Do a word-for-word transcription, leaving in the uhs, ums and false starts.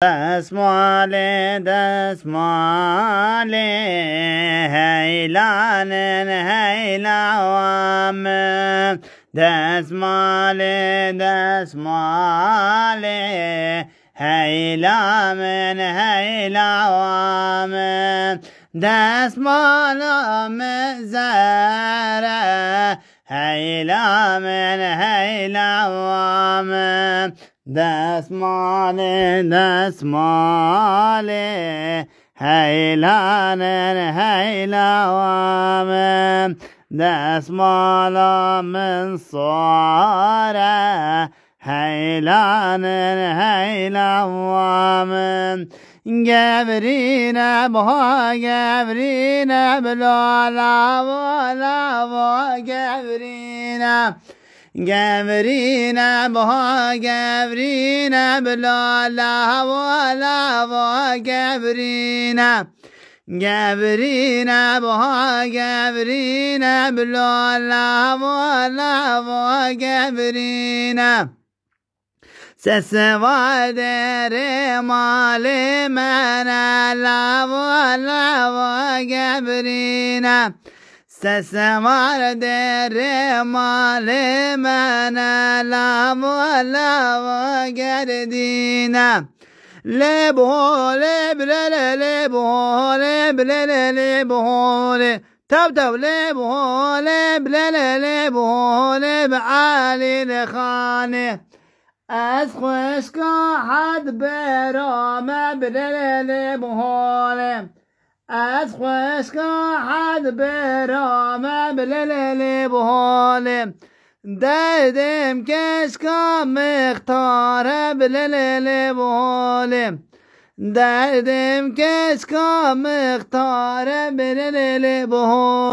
Desmalê, desmalê, heylanin heylawa min. Desmalê, desmalê, heyla min, heylawa min. Desmala min zere, heyla min, heylawa min. Desmalê, desmalê, heylanin heylawa min. Desmala min sare, heylanin heylawa min. Gevrîne, buha gevrîne, bila lavo, lavo gevrîne. Gevrîne, buha gevrîne, bila lavo, lavo gevrîne. Gevrîne, buha gevrîne, bila lavo, lavo gevrîne. Sesê var derê malê me ne, lavo, lavo gevrîne. Sesê var derê malê me ne, lavo, lavo gevrîne. Lê biholê, bilele lê biholê, bilele lê biholê. Tev tev lê biholê, bilele lê biholê, bi Elî lê xanê. Ez xweşka had berame, bilele lê biholê. Ez xweşka had berame, bilele lê biholê. Derdêm keşka mixtare, bilele lê biholê. Derdêm keşka mixtare, bilele lê biholê.